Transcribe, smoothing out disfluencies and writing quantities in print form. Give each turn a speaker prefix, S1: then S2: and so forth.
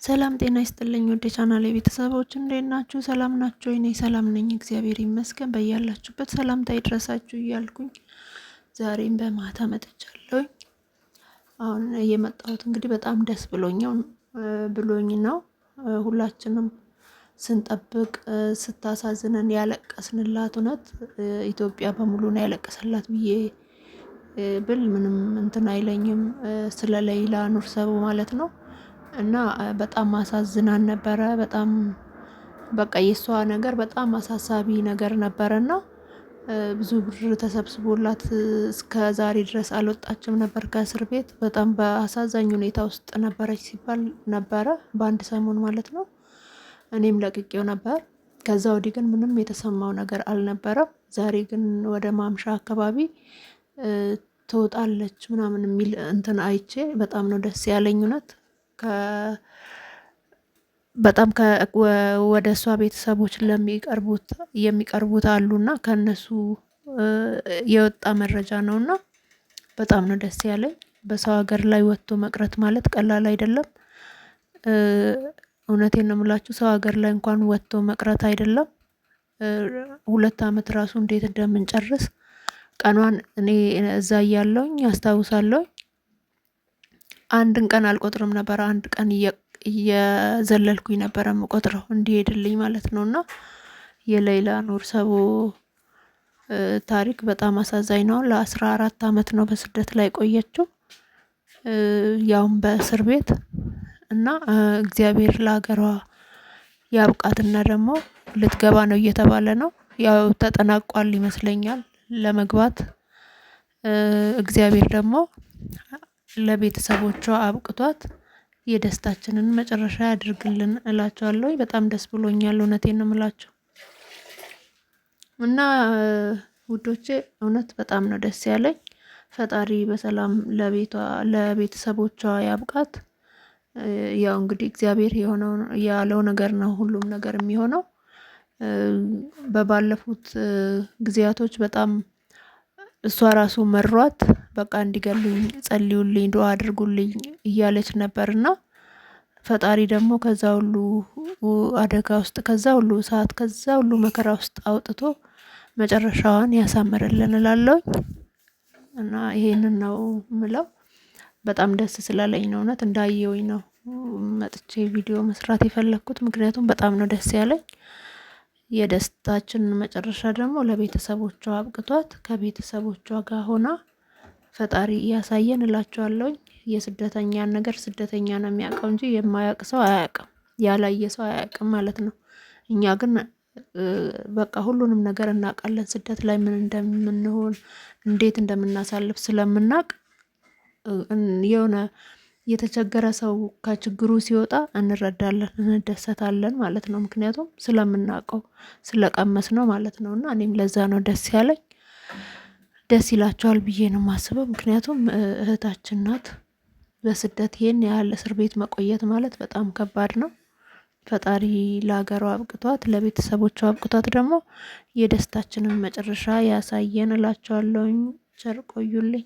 S1: ሰላም ጤና ይስጥልኝ ወደ ቻናሌ ቤተሰቦች እንዴት ናችሁ? ሰላም ናችሁ? እኔ ሰላም ነኝ፣ እግዚአብሔር ይመስገን። በያላችሁበት ሰላምታ ይድረሳችሁ እያልኩኝ ዛሬም በማታ መጥቻለሁኝ። አሁን የመጣሁት እንግዲህ በጣም ደስ ብሎኝ ነው። ሁላችንም ስንጠብቅ ስታሳዝነን ያለቀስንላት እውነት ኢትዮጵያ በሙሉ ነው ያለቀሰላት ብዬ ብል ምንም እንትን አይለኝም። ስለ ለይላ ኑርሰቡ ማለት ነው። እና በጣም አሳዝናን ነበረ። በጣም በቃ የእሷ ነገር በጣም አሳሳቢ ነገር ነበረና ብዙ ብር ተሰብስቦላት እስከ ዛሬ ድረስ አልወጣችም ነበር ከእስር ቤት። በጣም በአሳዛኝ ሁኔታ ውስጥ ነበረች ሲባል ነበረ በአንድ ሰሞን ማለት ነው። እኔም ለቅቄው ነበር። ከዛ ወዲህ ግን ምንም የተሰማው ነገር አልነበረም። ዛሬ ግን ወደ ማምሻ አካባቢ ትወጣለች ምናምን የሚል እንትን አይቼ በጣም ነው ደስ ያለኝ እውነት። በጣም ወደ እሷ ቤተሰቦች ለሚቀርቡት የሚቀርቡት አሉና ከእነሱ የወጣ መረጃ ነውና በጣም ነው ደስ ያለኝ። በሰው ሀገር ላይ ወጥቶ መቅረት ማለት ቀላል አይደለም። እውነቴን ነው የምላችሁ፣ ሰው ሀገር ላይ እንኳን ወጥቶ መቅረት አይደለም 2 አመት ራሱ እንዴት እንደምንጨርስ ቀኗን እኔ እዛ እያለሁኝ አስታውሳለሁኝ። አንድን ቀን አልቆጥርም ነበር። አንድ ቀን እየዘለልኩኝ ነበረ የምቆጥረው እንዲሄድልኝ ማለት ነው። እና የሌይላ ኑር ሰቦ ታሪክ በጣም አሳዛኝ ነው። ለ14 አመት ነው በስደት ላይ ቆየችው፣ ያውም በእስር ቤት። እና እግዚአብሔር ለሀገሯ ያብቃትና ደግሞ ልትገባ ነው እየተባለ ነው። ያው ተጠናቋል ይመስለኛል ለመግባት። እግዚአብሔር ደግሞ ለቤተሰቦቿ አብቅቷት የደስታችንን መጨረሻ ያድርግልን እላቸዋለሁ። በጣም ደስ ብሎኛል። እውነቴን ነው የምላቸው እና ውዶቼ እውነት በጣም ነው ደስ ያለኝ። ፈጣሪ በሰላም ለቤቷ ለቤተሰቦቿ ያብቃት። ያው እንግዲህ እግዚአብሔር የሆነው ያለው ነገር ነው ሁሉም ነገር የሚሆነው። በባለፉት ጊዜያቶች በጣም እሷ ራሱ መሯት በቃ እንዲገሉኝ ጸልዩልኝ፣ ዱአ አድርጉልኝ እያለች ነበርና ፈጣሪ ደግሞ ከዛ ሁሉ አደጋ ውስጥ፣ ከዛ ሁሉ እሳት፣ ከዛ ሁሉ መከራ ውስጥ አውጥቶ መጨረሻዋን ያሳምርልን እላለሁኝ። እና ይሄንን ነው ምለው። በጣም ደስ ስላለኝ ነው፣ እውነት እንዳየውኝ ነው መጥቼ ቪዲዮ መስራት የፈለግኩት። ምክንያቱም በጣም ነው ደስ ያለኝ። የደስታችን መጨረሻ ደግሞ ለቤተሰቦቿ አብቅቷት ከቤተሰቦቿ ጋር ሆና ፈጣሪ እያሳየን እላቸዋለሁኝ። የስደተኛን ነገር ስደተኛ ነው የሚያውቀው እንጂ የማያውቅ ሰው አያውቅም፣ ያላየ ሰው አያውቅም ማለት ነው። እኛ ግን በቃ ሁሉንም ነገር እናውቃለን። ስደት ላይ ምን እንደምንሆን እንዴት እንደምናሳልፍ ስለምናውቅ የሆነ የተቸገረ ሰው ከችግሩ ሲወጣ እንረዳለን፣ እንደሰታለን ማለት ነው። ምክንያቱም ስለምናውቀው ስለቀመስ ነው ማለት ነው። እና እኔም ለዛ ነው ደስ ያለኝ። ደስ ይላቸዋል ብዬ ነው የማስበው። ምክንያቱም እህታችን ናት። በስደት ይሄን ያህል እስር ቤት መቆየት ማለት በጣም ከባድ ነው። ፈጣሪ ለሀገሯ አብቅቷት ለቤተሰቦቿ አብቅቷት ደግሞ የደስታችንን መጨረሻ ያሳየን እላቸዋለሁኝ። ቸር ቆዩልኝ።